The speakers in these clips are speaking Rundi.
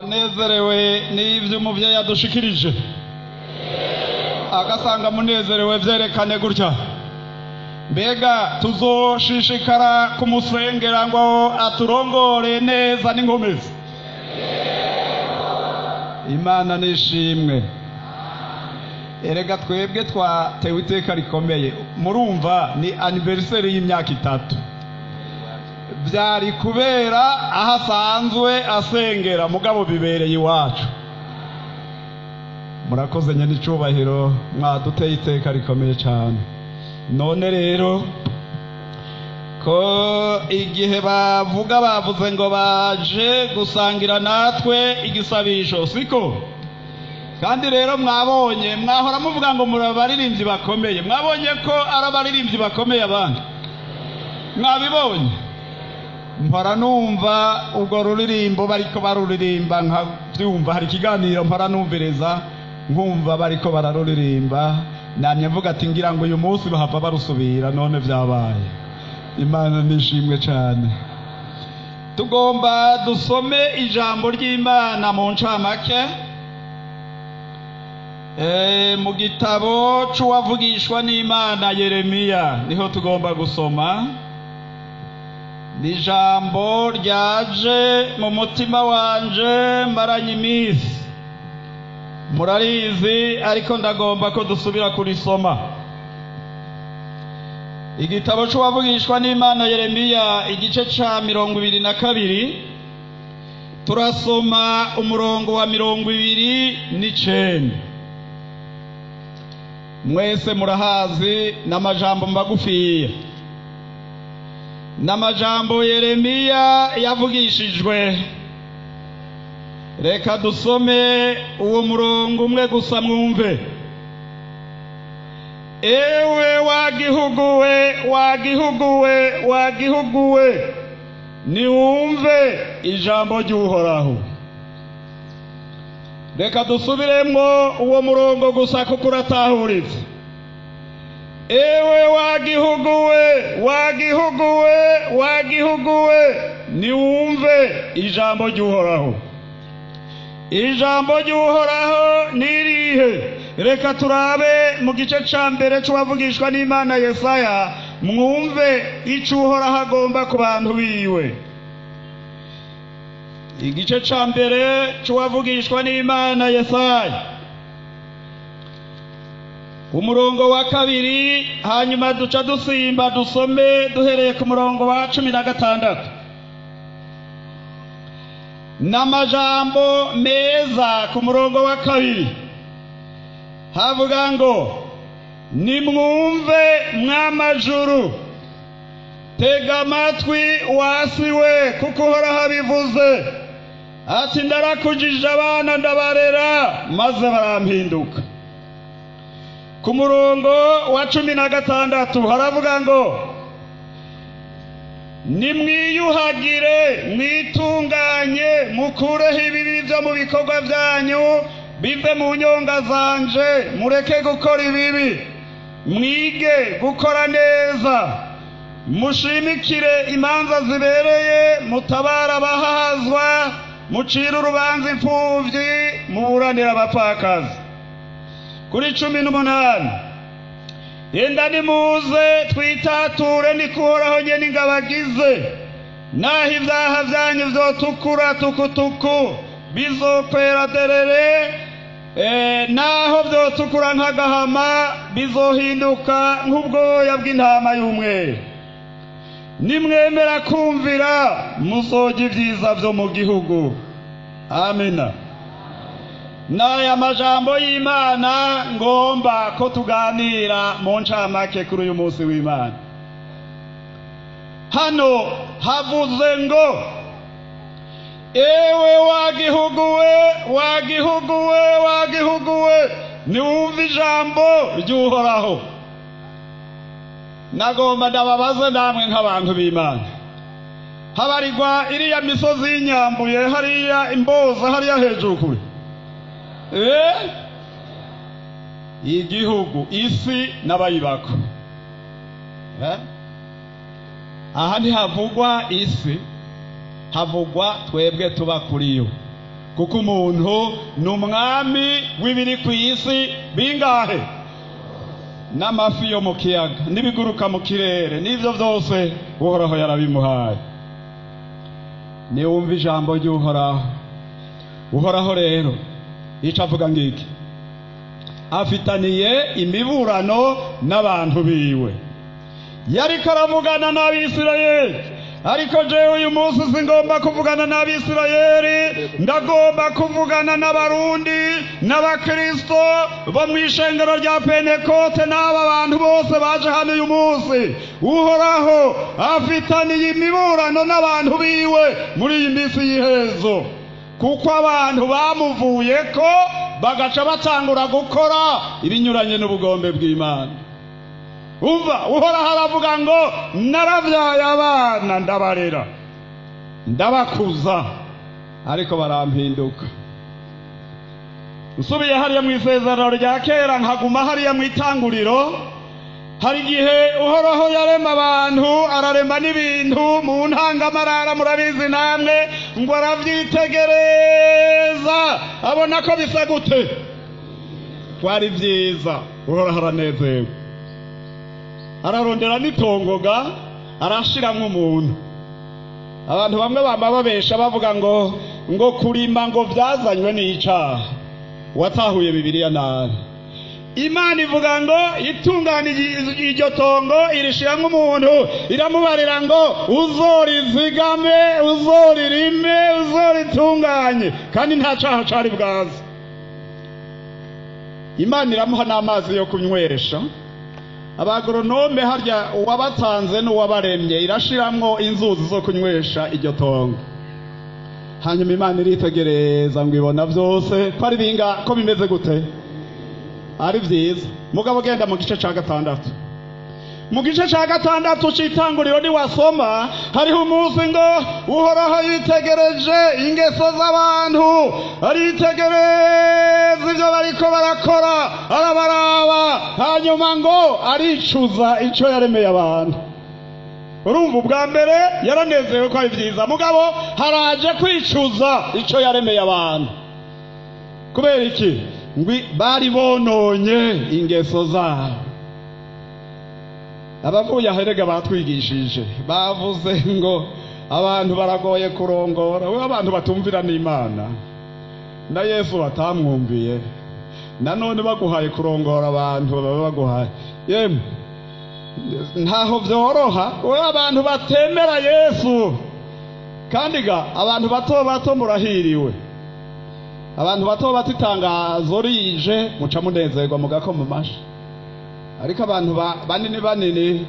Nezerewe n'ibyo umuvyeyi yadushikirije, agasanga munezerewe vyerekane gutya. Mbega tuzoshishikara kumusengera ngo aturongore neza n'inkomezi. Imana nishimwe. Erega twebwe twatewe iteka rikomeye. Murumva ni anniversaire y'imyaka 3. Byari kubera aho asanzwe asengera, mugabo bibereye iwacu. Murakoze nyene icubahiro, mwaduteye iteka rikomeye cyane. None rero ko igihe bavuga bavuze ngo baje gusangira natwe igisabisho, siko? Kandi rero mwabonye, mwahora muvuga ngo muri abaririmbyi bakomeye, mwabonye ko ari abaririmbyi bakomeye abandi? Mwabibonye? Mpora numva ubwo ruririmbo bariko baruririmba nkabyumva, hari ikiganiro mpora numviriza nkumva bariko bararuririmba, namye mvuga ati ngira ngo uyu munsi bahava barusubira, none vyabaye. Imana nishimwe cyane. Tugomba dusome ijambo ry'Imana mu ncamake, mu gitabo c'uwavugishwa n'Imana Yeremiya, niho tugomba gusoma. Ni ijambo ryaje mu mutima wanje maranye iminsi, murarizi, ariko ndagomba ko dusubira kurisoma. Igitabo c'uwavugishwa n'Imana Yeremiya, igice ca 22, turasoma umurongo wa 29. Mwese murahazi, n'amajambo magufiya, n'amajambo Yeremiya yavugishijwe. Reka dusome uwo murongo umwe gusa mwumve. Ewe wagihuguwe, wagihuguwe, wagihuguwe, niwumve ijambo ry'Uhoraho. Reka dusubiremwo uwo murongo gusa kuko uratahuritse. Ewe wagihuguwe, wagihuguwe, wagihuguwe, niwumve ijambo ry'Uhoraho. Ijambo ry'Uhoraho nirihe? Reka turabe mu gice ca mbere c'uwavugishwa n'Imana Yesaya, mwumve ico Uhoraho agomba ku bantu biwe. Igice ca mbere c'uwavugishwa n'Imana Yesaya, umurongo wa 2, hanyuma duca dusimba dusome duhereye ku murongo wa 16. N'amajambo meza ku murongo wa 2 havuga ngo: nimwumve mwamajuru, tega amatwi wasiwe, kuko Uhoraho abivuze ati ndarakujije abana ndabarera maze barampinduka. Ku murongo wa 16 haravuga ngo: nimwiyuhagire, mwitunganye, mukureho ibibi byo mu bikorwa byanyu, bive mu nyonga zanje, mureke gukora ibibi, mwige gukora neza, mushimikire imanza zibereye, mutabara abahazwa, mucire urubanza imfuvyi, muburanire abapfakazi. Kuri 18, enda nimuze twitature, niko Uhoraho nyene ingabo agize, naho ivyaha vyanyu vyotukura tukutuku bizokwera derere, naho vyotukura nk'agahama bizohinduka nk'ubwoya bw'intama y'umweru. Nimwemera kumvira muzorya ivyiza vyo mu gihugu. Amina. N'aya majambo y'Imana ngomba ko tuganira mu ncamake kuri uyu munsi w'Imana. Hano havuze ngo: ewe wagihuguwe, wagihuguwe, wagihuguwe, niwumve ijambo ry'Uhoraho. Nagomba ndababaze namwe nk'abantu b'Imana, habarigwa iriya misozi y'inyambuye hariya imboza hariya hejuru kure, igihugu, isi n'abayibako. Aha ntihavugwa isi, havugwa twebwe tuba kuri yo. Kuko umuntu ni umwami w'ibiri ku isi bingahe? N'amafi yo mu kiyaga n'ibiguruka mu kirere, n'ivyo vyose Uhoraho yarabimuhaye. Niwumva ijambo ry'Uhoraho. Uhoraho rero ico avuga ngiki: afitaniye imiburano n'abantu biwe. Yariko aravugana n'Abisirayeli, ariko jewe uyu munsi singomba kuvugana n'Abisirayeli, ndagomba kuvugana n'Abarundi n'Abakristo bo mw'ishengero rya Pentekote n'aba bantu bose baje hano uyu munsi. Uhoraho afitaniye imiburano n'abantu biwe muri iyi minsi y'iherezo, kuko abantu bamuvuyeko bagaca batangura gukora ibinyuranye n'ubugombe bw'Imana. Umva, Uhoraho aravuga ngo naravyaye abana ndabarera ndabakuza, ariko barampinduka. Nsubiye hariya mu isezerano rya kera, nkaguma hariya mu itanguriro, hari igihe Uhoraho yarema abantu, ararema n'ibintu mu ntangamarara, murabizi namwe, ngo aravyitegereza abona ko bisa gute, kwari vyiza. Uhoraho aranezewe, ararondera n'itongoga arashiramwo umuntu. Abantu bamwe bama babesha bavuga ngo kurima ngo vyazanywe n'icaha. Watahuye Bibiliya nabi. Imana ivuga ngo itunganije iryo tongo irishiramwo umuntu, iramubarira ngo uzorizigame, uzoririme, uzoritunganye, kandi nta caha cari bwaze. Imana iramuha n'amazi yo kunywesha. Abagoronome harya uwabatanze n'uwabaremye, irashiramwo inzuzi zo kunywesha iryo tongo. Hanyuma Imana iritegereza ngo ibona vyose ko ari binga, ko bimeze gute, ari vyiza. Mugabo genda mu gice ca gatandatu, mu gice ca gatandatu c'itanguriro niwasoma, hariho umunsi ngo Uhoraho yitegereje ingeso z'abantu, aritegereza ivyo bariko barakora, arabaraba, hanyuma ngo aricuza ico yaremeye abantu. Urumva, ubwa mbere yaranezerewe ko ari vyiza, mugabo haraje kwicuza ico yaremeye abantu. Kubera iki? Ngwi bari bononye ingeso zabo. Abavuye aherega batwigishije bavuze ngo abantu baragoye kurongora, we abantu batumvira n'Imana na Yesu batamwumviye, nanone baguhaye kurongora abantu baba baguhaye, yemwe ntaho vyoroha. We abantu batemera Yesu, kandi ga abantu bato bato murahiriwe, abantu bato bato itangazo rije muca munezerwa mugakoma amashi, ariko abantu banini banini,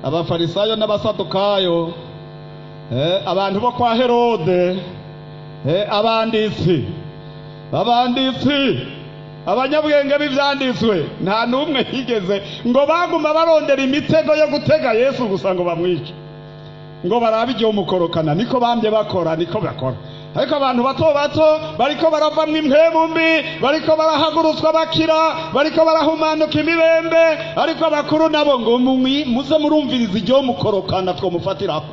abafarisayo n'abasadukayo, abantu bo kwa Herode, abanditsi, abanyabwenge b'ivyanditswe, nta n'umwe yigeze ngo baguma barondera imitego yo gutega Yesu gusa ngo bamwice, ngo barabe igihe umukorokana. Niko bambye bakora, niko bakora. Ariko abantu bato bato bariko baravamwo impwemu mbi, bariko barahagurutswa bakira, bariko barahumanuka imibembe, ariko abakuru nabo ngo muze murumviriza igihe umukorokana twomufatiraho.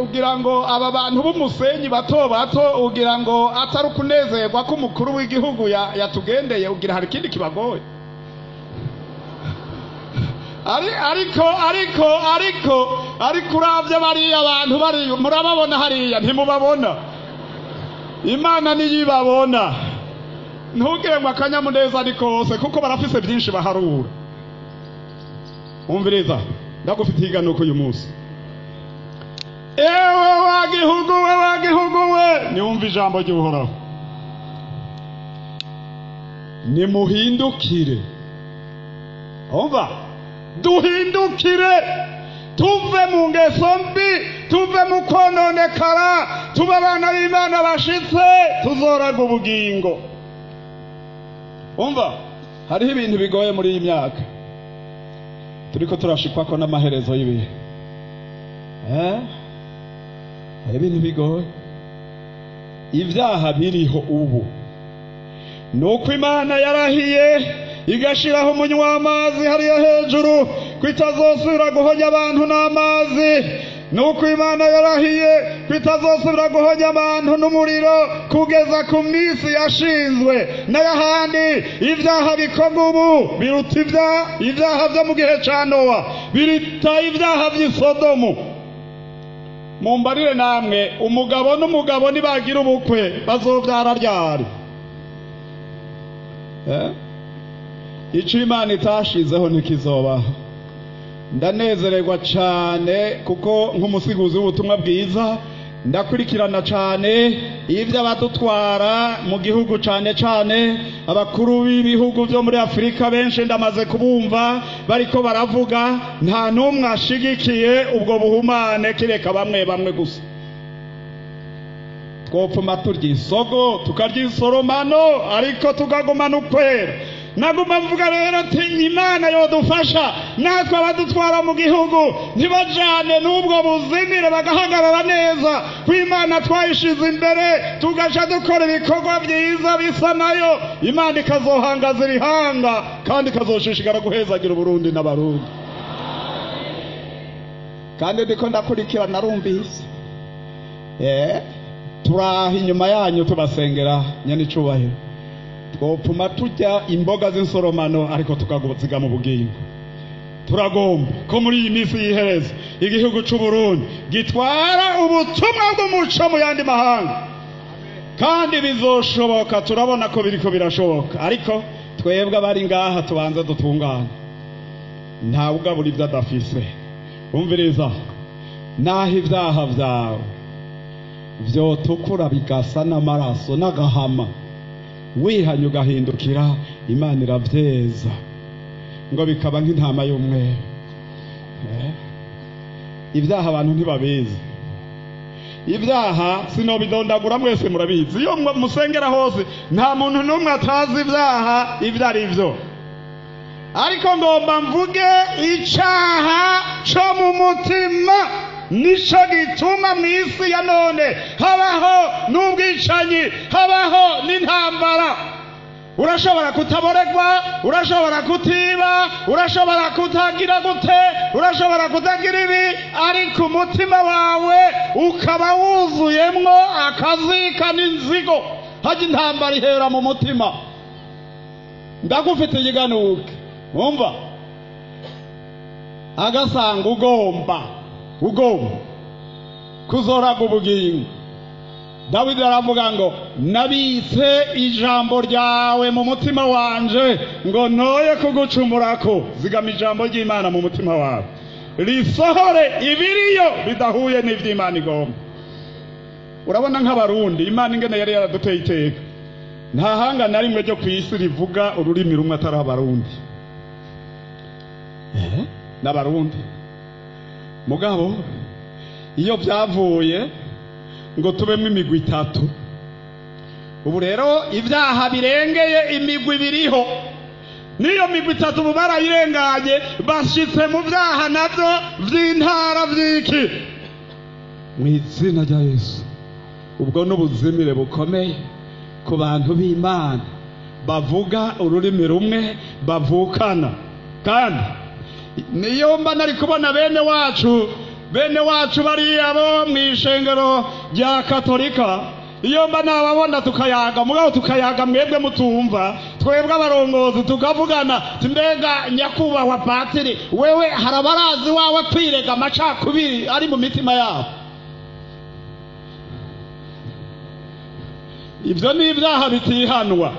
Ugira ngo aba bantu b'umusenyi bato bato, ugira ngo atari ukunezerwa ko umukuru w'igihugu yatugendeye, ugira hari ikindi kibagoye? Ariko uravye bariya abantu bari, murababona hariya, ntimubabona. Imana niyibabona. Ntugire ngo akanyamuneza ni kose, kuko barafise byinshi baharura. Umviriza, ndagufitiye iganuko uyu munsi. Ewe wa gihugu we, wa gihugu we, niwumva ijambo ry'Uhoraho. Nimuhindukire. Umva, duhindukire, tuve mu ngeso mbi, tuve mu kononekara, tube abana b'Imana bashitse, tuzoraga ubugingo. Umva, hariho ibintu bigoye muri iyi myaka turiko turashikwako n'amaherezo y'ibihe. Hari ibintu bigoye, ivyaha biriho ubu. Nuko Imana yarahiye igashiraho umunywa w'amazi hariya hejuru, ko itazosubira guhonya abantu n'amazi. Nuko Imana yarahiye ko itazosubira guhonya abantu n'umuriro kugeza ku minsi yashinzwe. N'ayahandi ibyaha bikorwa ubu biruta ibyaha byo mu gihe ca Nowa, biruta ibyaha by'i Sodomu. Mumbarire namwe, umugabo n'umugabo nibagira ubukwe bazovyara ryari? Ico Imana itashizeho ntikizobaho. Ndanezererwa cane kuko nk'umusiguzi w'ubutumwa bwiza ndakurikirana cane ivyo abadutwara mu gihugu, cane cane abakuru b'ibihugu vyo muri Afurika. Benshi ndamaze kubumva bariko baravuga, nta n'umwe ashigikiye ubwo buhumane kireka bamwe bamwe gusa. Twopfuma turya isogo tukarya isoromano, ariko tukagumana ukwera. Naguma mvuga rero ati Imana yodufasha natwe abadutwara mu gihugu ntibajane n'ubwo buzimire, bagahagarara neza ko Imana twayishize imbere, tugaca dukora ibikorwa byiza bisa nayo. Imana ikazohangaza irihanga kandi ikazoshishikara guhezagira Uburundi n'Abarundi. Kandi ndiko ndakurikira, narumvise turaha inyuma yanyu tubasengera nyenicubahiro. Twopfuma turya imboga z'insoromano ariko tukaziga mu bugingo. Turagomba ko muri iyi minsi y'iherezo igihugu c'u Burundi gitwara ubutumwa bw'umuco mu yandi mahanga, kandi bizoshoboka. Turabona ko biriko birashoboka, ariko twebwe abari ngaha tubanze dutungane. Ntawe ugabura ibyo adafise. Umviriza, naho ibyaha vyawe vyotukura bigasa n'amaraso n'agahama, wihanye ugahindukira, Imana iravyeza ngo bikaba nk'intama y'umweru. Ibyaha abantu ntibabizi. Ibyaha sinobidondagura, mwese murabizi. Iyo musengera hose nta muntu n'umwe atazi ibyaha ibyo ari byo. Ariko ngomba mvuge icaha co mu mutima, nico gituma mu isi ya none habaho n'ubwicanyi, habaho n'intambara. Urashobora kutaboregwa, urashobora kutiba, urashobora kutagira gute, urashobora kutagira ibi, ariko umutima wawe ukaba wuzuyemwo akazika n'inzigo. Hajya intambara ihera mu mutima. Ndagufite igiganuke, umva agasanga ugomba kuzoraga ubugingo. Dawidi aravuga ngo nabitse ijambo ryawe mu mutima wanje ngo ntoye kugucumurako. Zigama ijambo ry'Imana mu mutima wawe, risohore ibiriyo bidahuye n'ivy'Imana igomba. Urabona nk'Abarundi Imana ingene yari yaraduteye iteka. Nta hanga na rimwe ryo kw'isi rivuga ururimi rumwe atari Abarundi. N'Abarundi mugabo iyo byavuye ngo tubemo imigwi itatu. Ubu rero ibyaha birengeye imigwi biriho, niyo migwi itatu ubu barayirenganye, bashitse mu byaha navyo vy'intara vy'iki. Mu izina rya Yesu, ubwo n'ubuzimire bukomeye ku bantu b'Imana bavuga ururimi rumwe bavukana. Kandi niyo mba nari kubona bene wacu bariya bo mw'ishengero rya Katolika, iyo mba nababona tukayaga, mugabo tukayaga mwebwe mutumva, twebwe abarongozi tukavugana, mbega nyakubahwa patiri wewe harabarazi wawe kwirega amacakubiri ari mu mitima yabo. Ivyo ni ibyaha bitihanwa,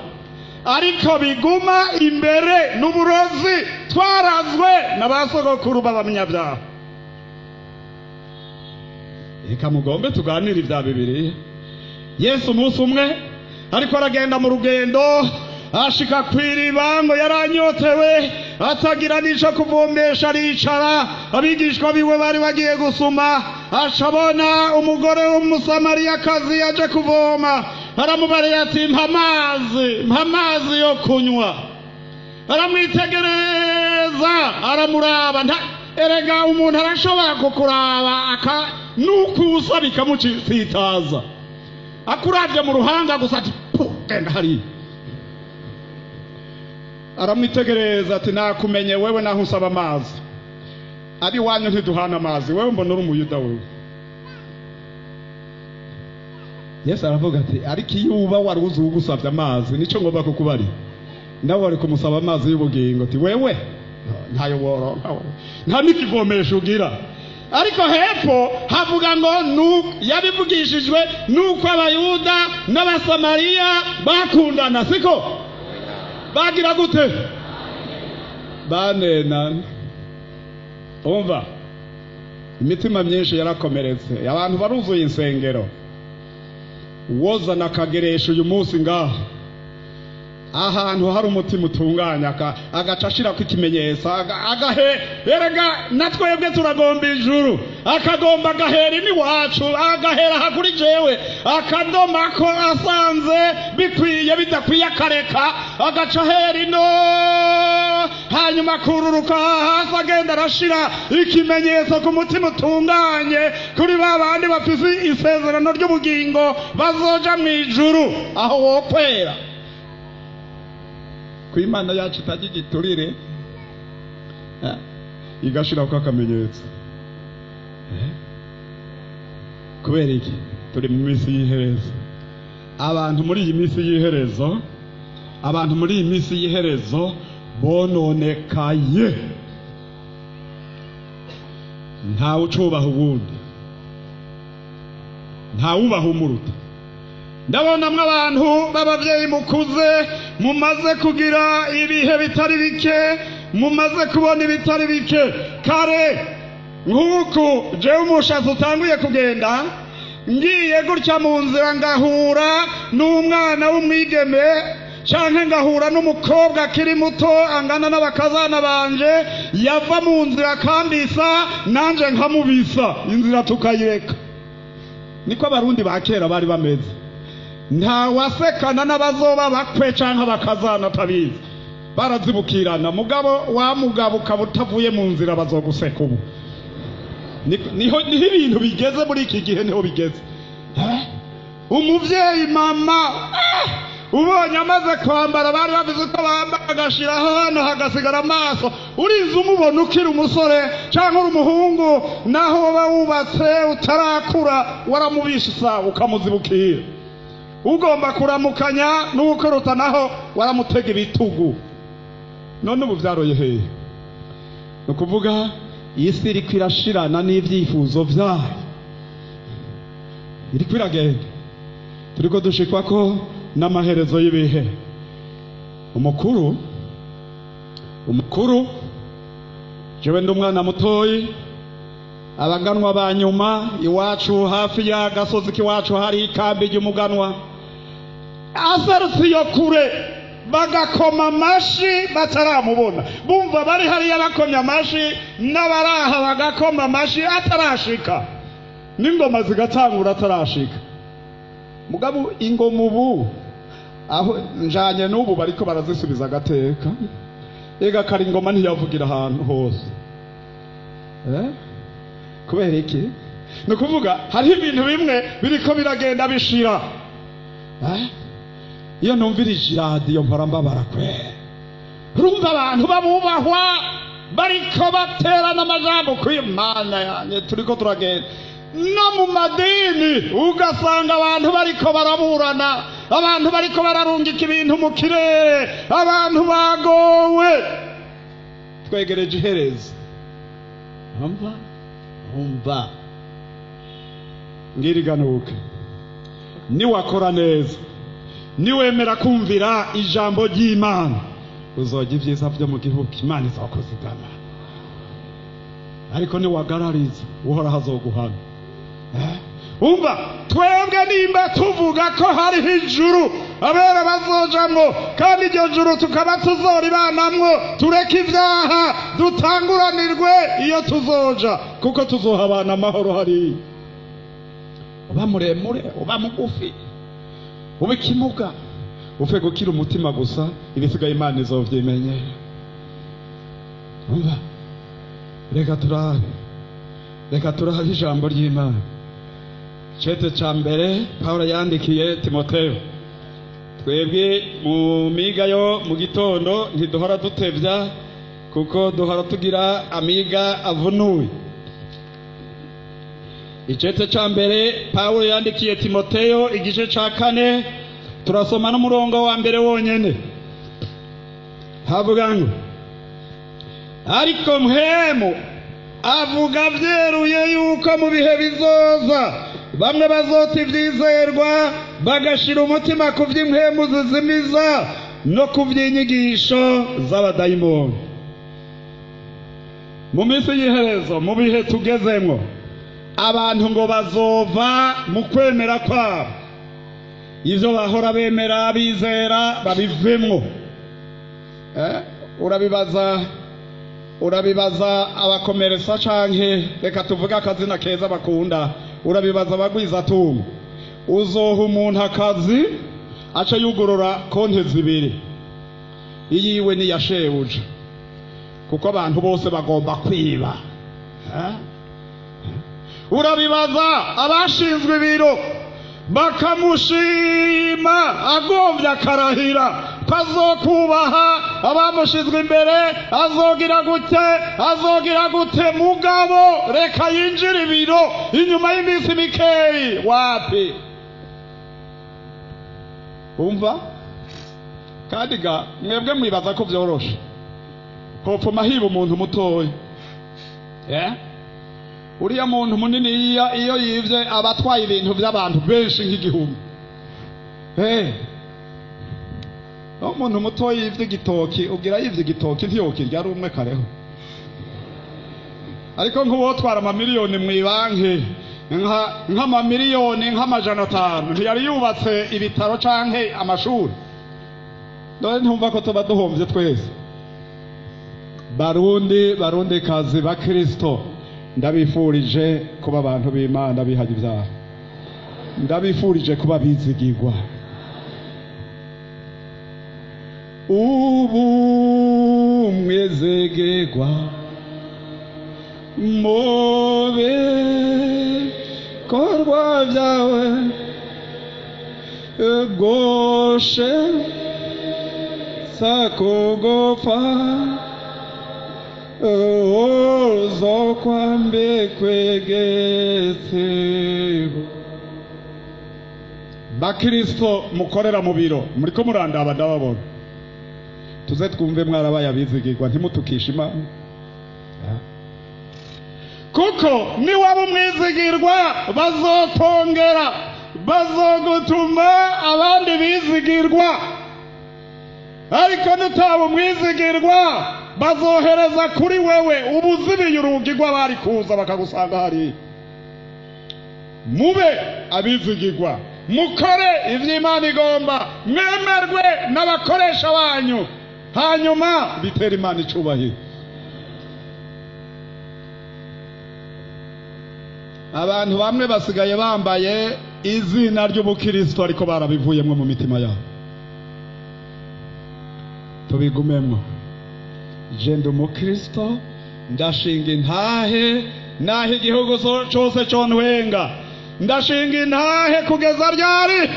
ariko biguma imbere n'uburozi twarazwe na ba sogokuru b'abanyabyaha. Reka mugombe tuganire ibya Bibiliya. Yesu umunsi umwe ariko aragenda mu rugendo, ashika kw'iriba ngo yaranyotewe, atagira n'ico kuvomesha, aricara. Abigishwa biwe bari bagiye gusuma, acabona umugore w'umusamariyakazi yaje kuvoma, aramubariye ati mpa amazi yo kunywa. Aramwitegereza, aramuraba. Erega umuntu arashobora kukuraba nukusa bikamucitaza, akuravye mu ruhanga gusa ati genda hariya. Aramwitegereza ati nakumenye wewe naho usaba amazi. Abiwanyu ntiduhana amazi, wewe mbona uri umuyuda wewe. Yesu aravuga ati ariko iyo uba wari uzi ugusabye amazi, nico ngomba kukubari, nawe wari kumusaba amazi y'ubugingo. Ati wewe ntayo woronka, nta n'ikivomesho ugira. Ariko hepfo havuga ngo yabivugishijwe nuko Abayuda n'Abasamariya bakundana, siko bagira gute? Banenana. Umva, imitima myinshi yarakomeretse, abantu baruzuye insengero. Wozana akageresha uyu munsi ngaho ahantu hari umutima utunganya, agaca ashirako ikimenyetso, agahe erega natwebwe turagomba ijuru, akagomba agahera iniwacu, agahera hakuri jewe, akadoma ko asanze bikwiye bidakwiye akareka, agaca ahera ino, hanyuma akururuka hasi, agenda arashira ikimenyetso ku mutima utunganye, kuri ba bandi bafise isezerano ry'ubugingo bazoja mu ijuru. Aho wokwera ku Imana yacu itajya igiturire, igashirako akamenyetso. Kubera iki? Turi mu minsi y'iherezo. Abantu muri iyi minsi y'iherezo, abantu muri iyi minsi y'iherezo bononekaye. Ntawe ucubaha uwundi, ntawubaha umuruta. Ndabonamwo abantu b'abavyeyi mukuze, mumaze kugira ibihe bitari bike, mumaze kubona ibitari bike. Kare nk'uku jewe umushatsi utanguye kugenda, ngiye gutya mu nzira ngahura n'umwana w'umwigeme, canke ngahura n'umukobwa akiri muto angana n'abakazana banje, yava mu nzira akambisa, nanje nkamubisa, inzira tukayireka. Niko Abarundi ba kera bari bameze. Nta wasekana n'abazoba bakwe canke abakazana atabizi, barazibukirana. Mugabo wa mugabo ukaba utavuye mu nzira, bazoguseka. Ubu niho ibintu bigeze muri iki gihe, niho bigeze. Umuvyeyi mama ubonye amaze kwambara, bari bavuze ko bambara agashiraho hano hagasigara amaso, urinze umubona ukiri umusore canke uri umuhungu, naho woba wubatse utarakura, waramubishisa ukamuzibukira. Ugomba kuramukanya n'uwukuruta naho waramutega ibitugu. None ubu vyaroye hehe? Ni ukuvuga isi iriko irashirana n'ivyifuzo vyayo, iriko iragenda. Turiko dushikwako n'amaherezo y'ibihe. Umukuru, umukuru, jewe ndi umwana mutoyi, abaganwa ba nyuma iwacu hafi y'agasozi k'iwacu hari ikambi ry'umuganwa, aserutse iyo kure bagakoma amashi bataramubona, bumva bari hariya bakomye amashi, n'abaraha bagakoma amashi atarashika, n'ingoma zigatangura atarashika. Mugabo ingoma ubu aho njanye n'ubu bariko barazisubiza agateka. Ega kari ingoma ntiyavugira ahantu hose. Kubera iki? Ni ukuvuga hariho ibintu bimwe biriko biragenda bishira. Iyo numvirije iradiyo mpora mbabara kwera. Urumva abantu babubahwa bariko baterana amajambo ku Imana yanjye, turiko turagenda no mu madini, ugasanga abantu bariko baraburana, abantu bariko bararungika ibintu mu kirere, abantu bagowe. Twegereje iherezo. Umva, umva, ngiriganuke. Niwakora neza, niwemera kumvira ijambo ry'Imana, uzojya ibyiza byo mu gihugu, Imana izakuzigama. Ariko niwagarariza, Uhoraho azoguhana. Umva, twebwe nimba tuvuga ko hariho ijuru abera bazojamwo, kandi iryo juru tukaba tuzoribanamwo, tureke ibyaha dutanguranirwe iyo tuzoja, kuko tuzohabana amahoro hariya. Uba muremure, uba mugufi, uba ikimuga, upfe gukira umutima gusa, ibisigaye Imana izovyimenyera. Umva, reka turabe, reka turabe ijambo ry'Imana. Cete ca mbere Pawulo yandikiye Timoteyo. Twebwe mu miga yo mu gitondo ntiduhora dutevya, Kuko duhora tugira amiga avunuye. Icete ca mbere Pawulo yandikiye Timoteyo, igice ca 4, turasoma n'umurongo wa mbere wonyene. Havuga ngo: ariko mpemu avuga vyeruye yuko mu bihe bizoza bamwe bazota ivyizerwa, bagashira umutima ku vy'impwemu zizimiza no ku vy'inyigisho z'abadayimoni. Mu minsi y'iherezo, mu bihe tugezemwo, abantu ngo bazova mu kwemera kwabo, ivyo bahora bemera bizera babivemwo. Urabibaza abakomeresa canke reka tuvuge akazina keza bakunda, urabibaza abagwiza tungo. Uzoha umuntu akazi aca yugurura konti zibiri, iyiwe ni ya shebuja, kuko abantu bose bagomba kwiba. Urabibaza abashinzwe ibiro, bakamushima agomvye akarahira ko azokubaha abamushinzwe imbere, azogira gute, azogira gute, mugabo reka yinjire ibiro inyuma y'iminsi mikeyi, wapi? Umva kandi ga mwebwe mwibaza ko vyoroshe, hopfuma hiba umuntu mutoya. Uriya muntu munini iyo yivye aba atwaye ibintu vy'abantu benshi nk'igihumbi. Umuntu muto yivye igitoki, ugira yivye igitoki ntiyokirya ari umwe kareho. Ariko nk'uwotwara amamiliyoni mw'ibanki, nk'amamiliyoni nk'500, ntiyari yubatse ibitaro canke amashuri. None ntumva ko tuba duhomvye twese. Barundi, barundi kazi ba Kristo, ndabifurije kuba abantu b'Imana bihaye ibyaha, ndabifurije kuba bizigirwa. Ubu mwezegegwa mu bikorwa byawe, goshe sakugopfa uzokwambikwegetsebo. Bakristo mukorera mu biro, muriko murandaba ndababona, tuze twumve mwarabaye abizigirwa, ntimutukishe Imana. Kuko niwaba umwizigirwa bazokongera, bazogutuma abandi bizigirwa. Ariko nutaba umwizigirwa bazohereza kuri wewe ubuzibiye urugi rw'abari kuza bakagusanga hariya. Mube abizigirwa, mukore ivy'Imana igomba, mwemerwe n'abakoresha banyu, hanyuma bitera Imana icubahiro. Abantu bamwe basigaye bambaye izina ry'ubukristo ariko barabivuyemwo mu mitima yabo. Tubigumemwo. Je ndi umukristo, ndashinga intahe naho igihugu cose contwenga, ndashinga intahe kugeza ryari?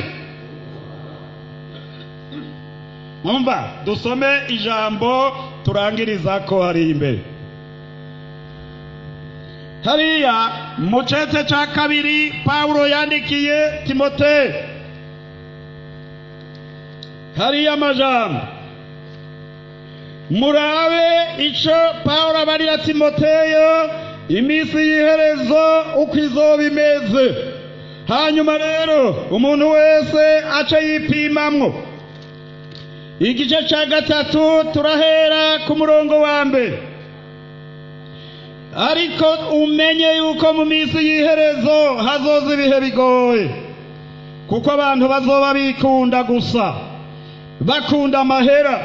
Mwumva dusome ijambo turangiriza ko hari imbere hariya mu cete ca 2 Pawulo yandikiye Timoteyo. Hariya amajambo, murabe ico Pawulo abarira Timoteyo iminsi y'iherezo uko izoba imeze. Hanyuma rero umuntu wese ace yipimamwo. Igice ca 3 turahera ku murongo wa mbere. Ariko umenye yuko mu minsi y'iherezo hazoza ibihe bigoye, kuko abantu bazoba bikunda gusa, bakunda amahera,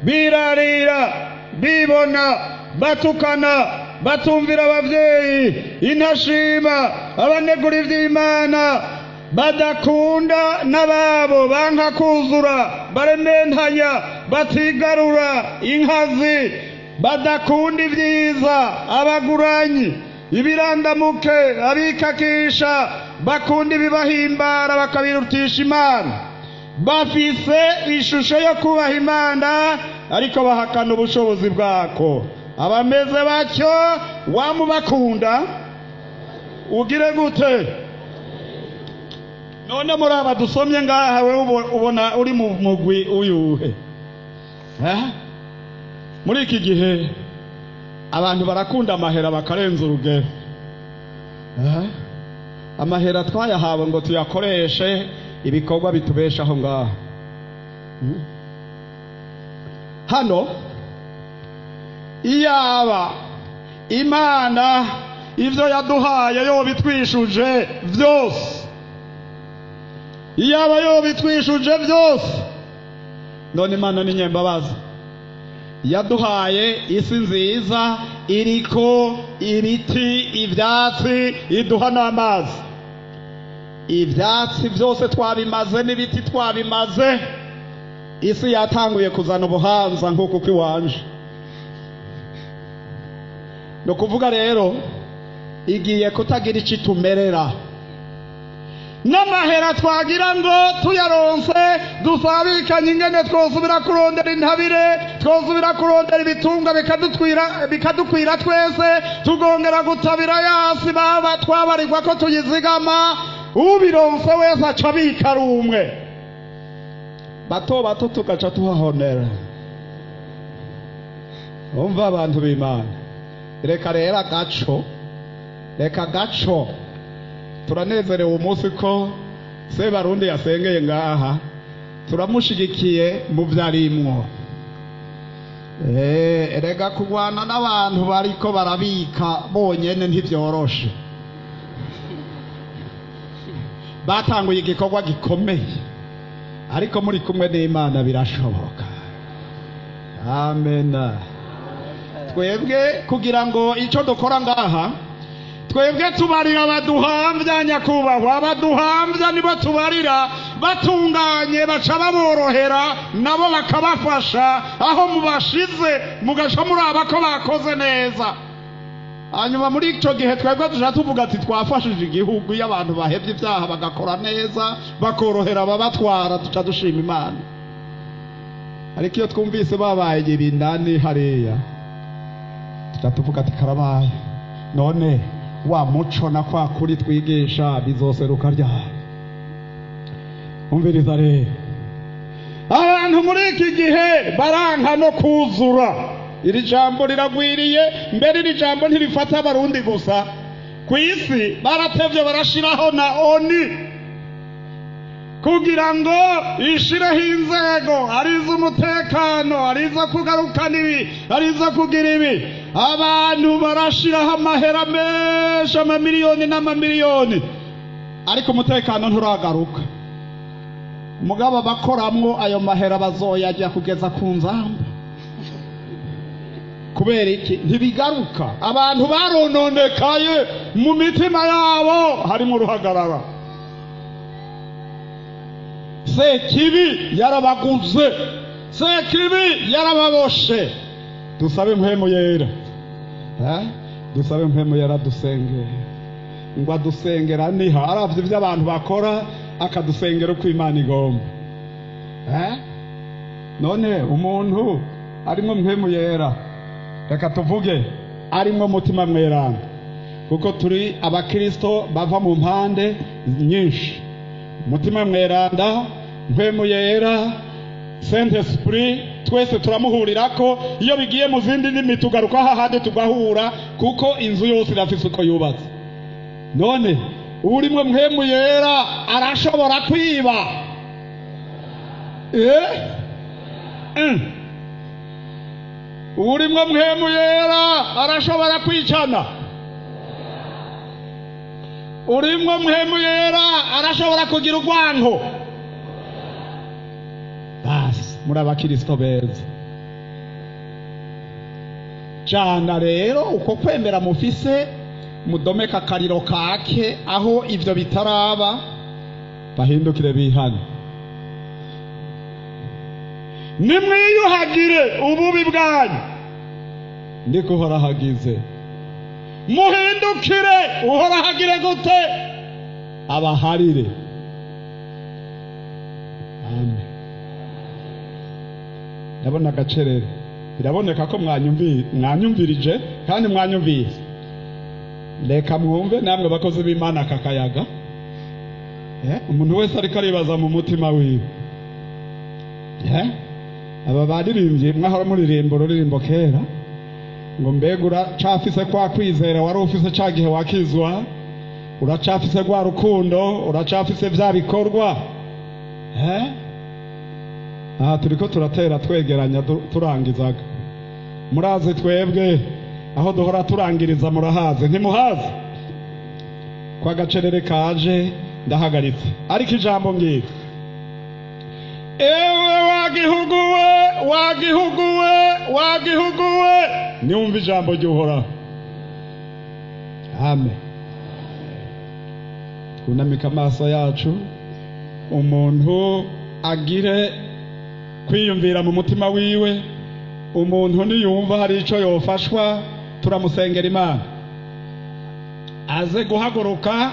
birarira, bibona, batukana, batumvira abavyeyi, intashima, abanegura ivy'Imana, badakunda n'ababo, banka kuzura, barementanya, batigarura, inkazi, badakunda ibyiza, abaguranyi, ibirandamuke, abikakisha, bakunda ibibahimbara bakabirutisha Imana, bafise ishusho yo kubaha Imana ariko bahakana ubushobozi bwako. Abameze batyo wamubakunda ugire gute? None muri aba dusomye ngaha, wewe ubona uri mu mugwi uyuhe? Muri iki gihe abantu barakunda amahera bakarenza urugero. Amahera twayahawe ngo tuyakoreshe ibikorwa bitubeshaho ngaha. Hano iyaba Imana ivyo yaduhaye yo bitwishuje vyose, iyaba yo bitwishuje vyose. None Imana ni nyembabazi, yaduhaye isi nziza iriko ibiti, ivyatsi, iduha n'amazi. Ivyatsi vyose twabimaze n'ibiti twabimaze, isi yatanguye kuzana ubuhanza nk'uko kwiwanje. No kuvuga rero igiye kutagira icitumerera. N'amahera twagira ngo tuyaronse dusabikanye ingene twosubira kurondera intabire, twosubira kurondera ibitunga bikadukwira twese, tugongera gutabira yasi baba twabarirwa ko tuyizigama. Ubironse wese aca abika rumwe, bato bato tugaca tuhahonera. Umva abantu b'Imana, reka rero agaco, reka gaco. Turanezerewe umunsi ko Sebarundi yasengeye ngaha, turamushigikiye mu vyarimwo. Erega kurwana n'abantu bariko barabika bonyene ntivyoroshe. Batanguye igikorwa gikomeye, ariko muri kumwe n'Imana birashoboka. Amen. Twebwe kugira ngo ico dukora ngaha, twebwe tubarira abaduhamvya nyakubahwa, abaduhamvya nibo tubarira, batunganye baca baborohera, nabo bakabafasha aho mubashize mugaca muraba ko bakoze neza. Hanyuma muri ico gihe twebwe duca tuvuga ati twafashije igihugu. Iyo abantu bahevye ivyaha bagakora neza bakorohera ababatwara, duca dushima Imana. Ariko iyo twumvise babaye ibindani hariya, duca tuvuga ati karabaye. None wa muco na kwa kuri twigisha bizoseruka ryari? Umviriza rero, abantu muri iki gihe baranka no kuzura. Iri jambo riragwiriye, mbere iri jambo ntirifata abarundi gusa, ku isi baratevye barashiraho na ONU kugira ngo ishireho inzego, ari iz'umutekano, ari izo kugarukana ibi, ari izo kugira ibi. Abantu barashiraho amahera menshi, amamiliyoni n'amamiliyoni, ariko umutekano nturagaruka. Mugabo bakoramwo ayo mahera bazoyajya kugeza ku nzamba. Kubera iki? Ntibigaruka. Abantu barononekaye mu mitima yabo, harimo uruhagarara. Sekibi yarabaguze, Sekibi yarababoshe. Dusabe mpwemu yera, dusabe mpwemu yera, dusenge ngo adusengera niha aravye ivyo abantu bakora, akadusengera uko Imana igomba. None umuntu arimwo mpwemu yera, reka tuvuge arimwo mutima mweranda, kuko turi abakristo bava mu mpande nyinshi. Mutima mweranda, mpwemu yera, Saint Esprit, twese turamuhurirako. Iyo bigiye mu zindi ndimi tugaruka hahandi tugahura, kuko inzu yose irafise uko yubatse. None urimwe mpwemu yera arashobora kwiba? Urimwe mpwemu yera arashobora kwicana? Urimwe mpwemu yera arashobora kugira urwango? Basi muri abakristo beza jana rero uko kwemera mufise, mudomeka akariro kake aho ivyo bitaraba, bahindukire bihane. Nimwiyuhagire ububi bwanyu, niko uhorahagize. Muhindukire, uhorahagire gute? Abaharire. Amen. Ndabona agacerere, biraboneka ko mwanyumvirije kandi mwanyumvise. Reka mwumve namwe bakozi b'Imana aka kayaga. Umuntu wese ariko aribaza mu mutima wiwe. Aba baririmbyi mwahora muririmba ururirimbo kera ngo mbega uracafise kwa kwizera wari ufise ca gihe wakizwa, uracafise rwa rukundo, uracafise vya bikorwa. Aha turiko turatera twegeranya turangizaga. Murazi twebwe aho duhora turangiriza, murahazi ntimuhazi? Kwa gacerere kaje ndahagaritse, ariko ijambo ngira: ewe wagihugu we, wagihugu we, wagihugu we, niwumva ijambo ry'Uhoraho. Amen. Twunamike amaso yacu, umuntu agire kwiyumvira mu mutima wiwe. Umuntu niyumva hari ico yofashwa, turamusengera Imana, aze guhaguruka.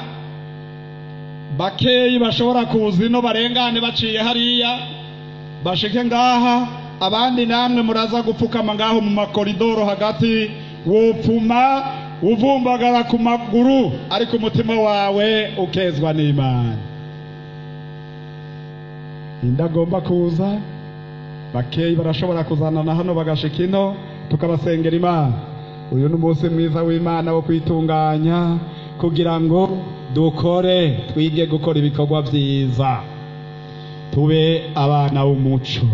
Bakeyi bashobora kuza ino barengane baciye hariya bashike ngaha, abandi namwe muraza gupfukama ngaho mu makoridoro hagati. Wopfuma uvumbagara ku maguru, ariko umutima wawe ukezwa n'Imana. Indagomba kuza, bakeyi barashobora kuzanana hano bagashika ino, tukabasengera Imana. Uyu ni umunsi mwiza w'Imana wo kwitunganya kugira ngo dukore, twige gukora ibikorwa vyiza, tube abana b'umuco.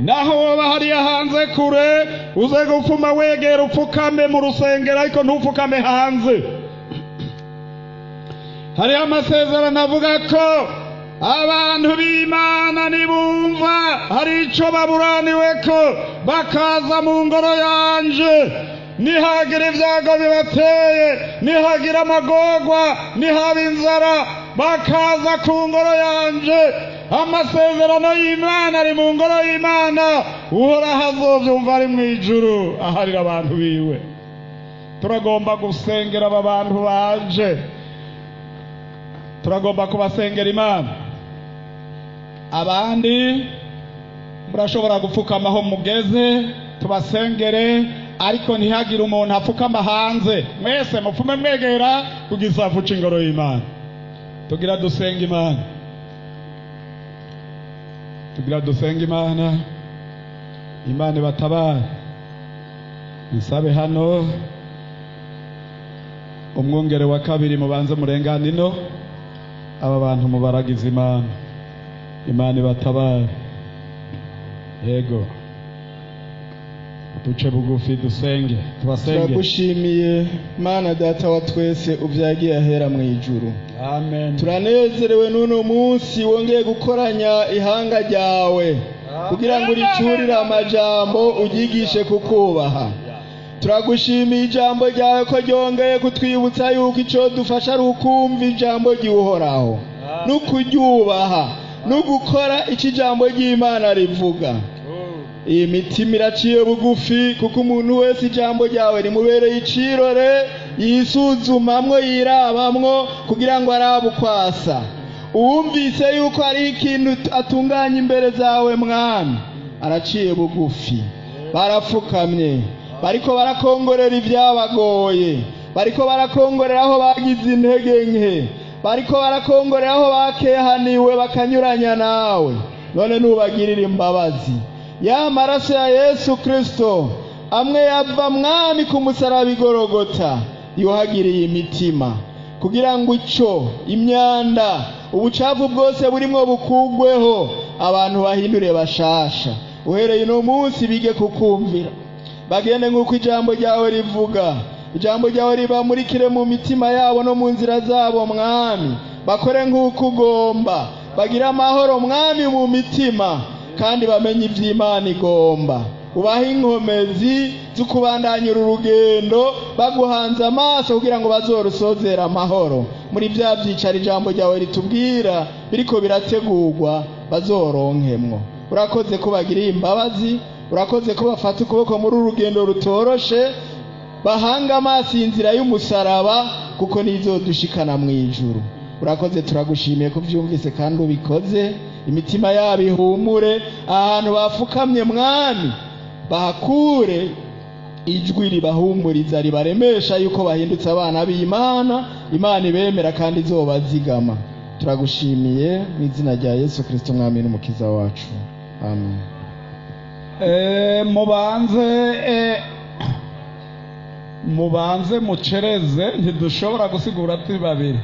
Naho woba hariya hanze kure, uze gupfuma wegera upfukame mu rusengero, ariko ntupfukame hanze. Hariho amasezerano avuga ko abantu b'Imana nibumva hari ico baburaniweko bakaza mu ngoro yanje, nihagira ibyago bibateye, nihagira amagorwa, nihaba inzara, bakaza ku ngoro yanje, amasezerano y'Imana ari mu ngoro y'Imana, Uhoraho azovyumva ari mw'ijuru aharira abantu biwe. Turagomba gusengera aba bantu baje, turagomba kubasengera Imana. Abandi murashobora gupfukama aho mugeze tubasengere, ariko ntihagire umuntu apfukama hanze. Mwese mupfume mwegera ku gisafu c'ingoro y'Imana. Tugira dusenga Imana, tugira dusenga Imana, Imana ibatabare. Nsabe hano umwungere wa kabiri, mubanze murengane ino, aba bantu mubaragize Imana, Imana ibatabare. Yego, duce bugufi dusenge, tubasenge. Turagushimiye Mana Data wa twese uvyagiye ahera mu ijuru. Amen. Turanezerewe n'uno munsi wongeye gukoranya ihanga ryawe kugira ngo uricurire amajambo, uryigishe kukubaha. Turagushimiye ijambo ryawe ko ryongeye kutwibutsa yuko ico dufasha ari ukumva ijambo ry'Uhoraho no kuryubaha no gukora ico ijambo ry'Imana rivuga. Iyi mitima iraciye bugufi, kuko umuntu wese ijambo ryawe rimubereye icirore, yisuzumamwo, yirabamwo kugira ngo arabe uko asa. Uwumvise yuko hari ikintu atunganya imbere zawe, Mwami, araciye bugufi, barapfukamye, bariko barakongorera ibyabagoye, bariko barakongorera aho bagize intege nke, bariko barakongorera aho bakehaniwe bakanyuranya nawe. None nubagirira imbabazi, ya maraso ya Yesu Kristo amwe yava, Mwami, ku musaraba igorogota, yuhagiriye imitima kugira ngo ico imyanda, ubucafu bwose burimwo bukugweho, abantu bahindure bashasha. Uhereye uno munsi bige kukumvira, bagende nk'uko ijambo ryawe rivuga. Ijambo ryawe ribamurikire mu mitima yabo no mu nzira zabo, Mwami, bakore nk'uko ugomba, bagire amahoro, Mwami, mu mitima, kandi bamenye ivy'Imana igomba. Ubahe inkomezi zo kubandanya uru rugendo baguhanze amaso, kugira ngo bazorusozere amahoro muri bya byicaro ijambo ryawe ritubwira biriko birategurwa bazoronkemwo. Urakoze ko bagiriye imbabazi, urakoze ko bafata ukuboko muri uru rugendo rutoroshe, bahanga amaso inzira y'umusaraba, kuko nizodushikana mu ijuru. Urakoze, turagushimiye ko ubyumvise kandi ubikoze. Imitima yabo ihumure, ahantu bafukamye Mwami bahakure ijwi ribahumuriza, ribaremesha yuko bahindutse abana b'Imana, Imana ibemera kandi izobazigama. Turagushimiye mu izina rya Yesu Kristo Mwami n'Umukiza wacu, amen. Mubanze mucereze, ntidushobora gusigura turi babiri,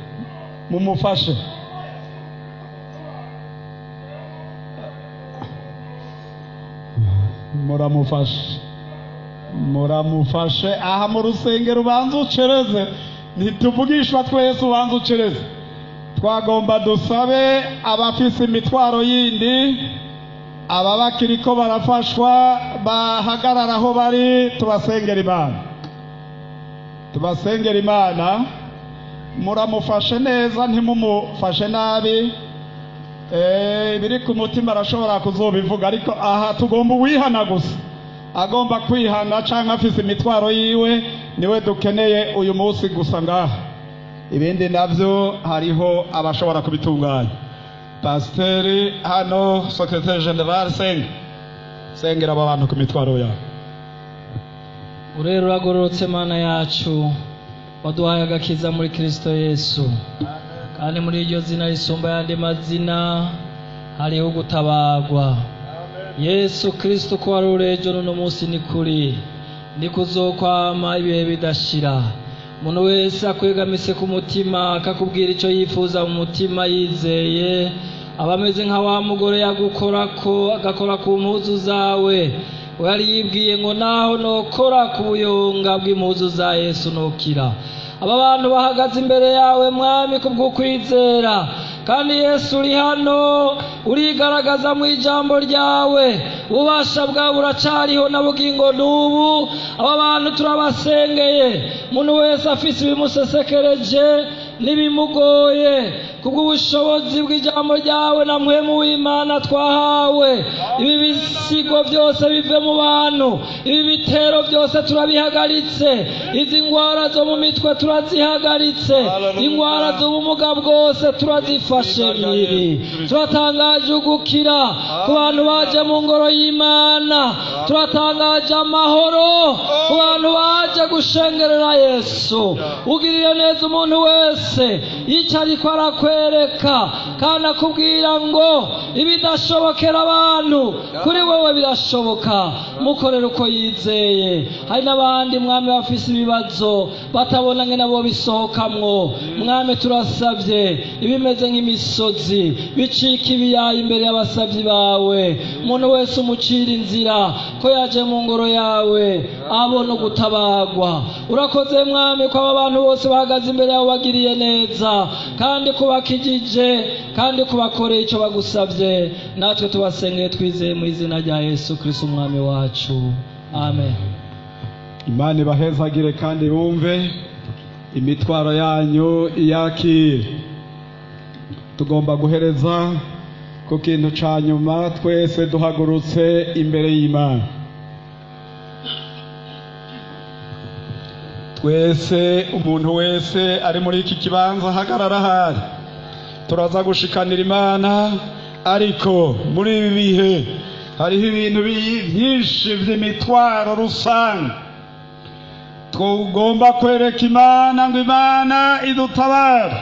mumufashe. Muramufashe, muramufashe aha mu rusengero. Ubanze ucereze, ntituvugishwa twese, ubanze ucereze. Twagomba dusabe abafise imitwaro yindi, aba bakiriko barafashwa, bahagarara aho bari, tubasengera Imana, tubasengera Imana. Muramufashe neza, ntimumufashe nabi. Ibiri ku mutima arashobora kuzobivuga, ariko aha tugomba uwihana gusa, agomba kwihana cyangwa afise imitwaro yiwe, niwe dukeneye uyu munsi gusa ngaha. Ibindi nabyo hariho abashobora kubitunganya. Pasiteri hano, secrétaire général, senga, sengera aba bantu ku mitwaro yabo. Urera, uragororotse Mana yacu, waduhaye agakiza muri Kirisito Yesu, kandi muri iryo zina risumba ayandi mazina hariho gutabarwa. Yesu Kirisito, ko wari uri ejo n'uno munsi, ni kuri ni kuzokwama ibihe bidashira. Umuntu wese akwegamise ku mutima, akakubwira icyo yifuza mu mutima yizeye, aba ameze nka wa mugore yagukorako, agakora ku mpuzu zawe. We yari yibwiye ngo naho nokora ku buyonga bw'impuzu za Yesu nokira. Aba bantu bahagaze imbere yawe Mwami kubw'ukwizera, kandi Yesu uri hano, urigaragaza mu ijambo ryawe, ububasha bwawe buracariho na bugingo n'ubu. Aba bantu turabasengeye, umuntu wese afise ibimusesekereje n'ibimugoye, kubw'ubushobozi bw'ijambo ryawe na mpwemu w'Imana twahawe, ibi bisigo byose bive mu bantu, ibi bitero byose turabihagaritse, izi ndwara zo mu mitwe turazihagaritse, indwara z'ubumuga bwose turazifashe miri. Turatangaje ugukira ku bantu baje mu ngoro y'Imana, turatangaje amahoro ku bantu baje gushengerera Yesu. Ugirire neza umuntu wese icyo ariko arakwereka kandi akubwira ngo ibidashobokera abantu kuri wowe birashoboka, mukorere uko yizeye. Hari n'abandi Mwami bafise ibibazo batabona nge nabo bisohokamwo. Mwami, turasabye ibimeze nk'imisozi bicika ibiyayi imbere y'abasabyi bawe. Umuntu wese umucira inzira ko yaje mu ngoro yawe abona ugutabarwa. Urakoze Mwami ko aba bantu bose bahagaze imbere yawe bagiriye neza, kandi kubakijije, kandi kubakoreye icyo bagusabye. Natwe tubasengeye twizeye mu izina rya Yesu Kristo Umwami wacu, amen. Imana ibahezagire kandi bumve imitwaro yanyu iyakire. Tugomba guhereza ku kintu ca nyuma, twese duhagurutse imbere y'Imana. Twese, umuntu wese ari muri iki kibanza ahagarara ahari, turaza gushikanira Imana. Ariko muri ibi bihe hariho ibintu byinshi by'imitwaro rusange tugomba kwereka Imana ngo Imana idutabare.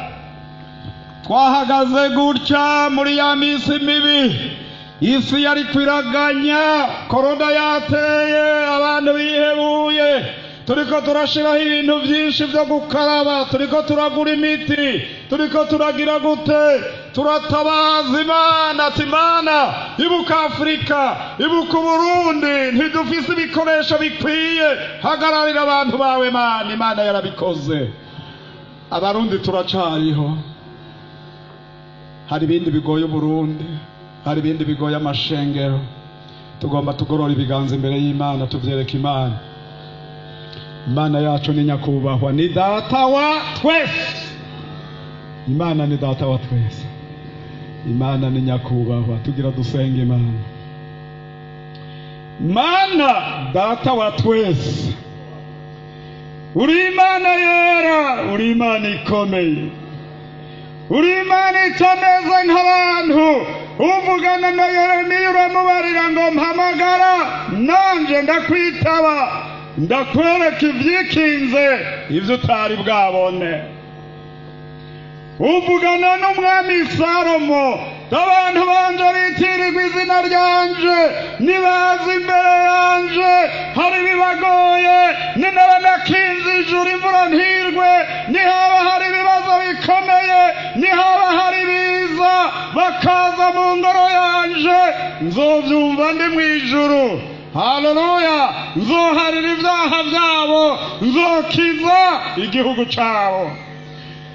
Twahagaze gutya muri ya minsi mibi, isi yari kwiraganya, korona yateye, abantu bihebuye, turiko turashiraho ibintu byinshi byo gukaraba, turiko turagura imiti, turiko turagira gute, turatabaza Imana ati: "Imana, ibuka Afurika, ibuka Uburundi, ntidufise ibikoresho bikwiye, hagararira abantu bawe Mana." Imana yarabikoze, Abarundi turacariho. Hari ibindi bigoye Uburundi, hari ibindi bigoye amashengero. Tugomba tugorora ibiganza imbere y'Imana, tuvyereka Imana. Imana yacu ni nyakubahwa, ni Data wa twese. Imana ni Data wa twese, Imana ni nyakubahwa. Tugira dusenga Imana. Mana Data wa twese, uri Imana yera, uri Imana ikomeye. Uri Imana itameze nk'abantu. Uvugana na Yeremiya uramubarira ngo mpamagara nanje ndakwitaba, ndakwereka ivyikinze ivyo utari bwabone. Uvugana n'umwami Salomo, abantu banje bitirirwa izina ryanje nibaza imbere yanje hari bibagoye, ninaba nakinze ijuru imvura ntirwe, nihaba hari ibibazo bikomeye, nihaba hari biza bakaza mu ngoro yanje, nzovyumva ndi mw'ijuru. Haleluya! Nzoharira ibyaha byabo, nzokiza igihugu cabo.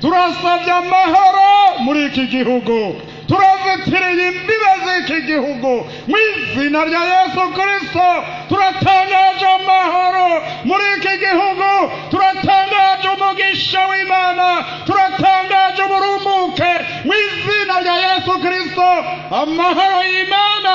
Turasabye amahoro muri iki gihugu, turazitiriye imbibe z'iki gihugu mu izina rya Yesu Kristo. Turatangaje amahoro muri iki gihugu, turatangaje umugisha w'Imana, turatangaje uburumbuke mu izina rya Yesu Kristo. Amahoro y'Imana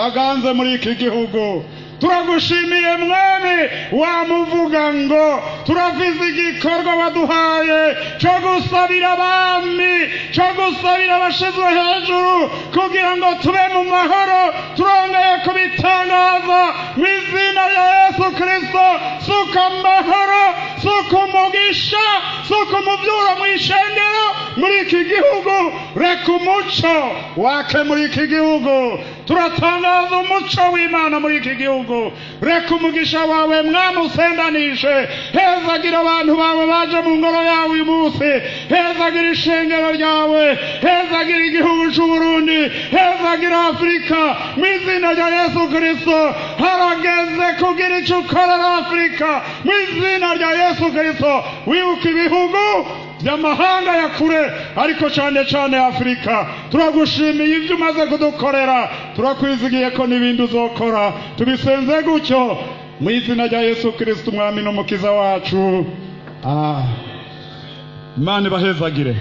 aganze muri iki gihugu. Turagushimiye Mwami, wamuvuga ngo turafise igikorwa waduhaye cyo gusabira abami, cyo gusabira abashizwe hejuru kugira ngo tube mu mahoro. Turongeye kubitangaza mu izina rya Yesu Kristo. Suka amahoro, suka umugisha, suka umuvyuro mw'ishengero muri iki gihugu. Reka umuco wake muri iki gihugu. Turatangaza umuco w'Imana muri iki gihugu. Reka umugisha wawe Mwami usendanishe. Hezagira abantu bawe baje mu ngoro yawe uyu munsi, hezagira ishengero ryawe, hezagira igihugu c'Uburundi, hezagira Afurika mu izina rya Yesu Kristo. Harageze kugira ico ukorera Afurika mu izina rya Yesu Kristo. Wibuka ibihugu by'amahanga ya kure, ariko cyane cyane Afurika. Turagushimiye ibyo umaze kudukorera, turakwizigiye ko n'ibindi uzokora. Tubisenze gutyo mu izina rya Yesu Kristo Umwami n'Umukiza wacu. Imana ibahezagire.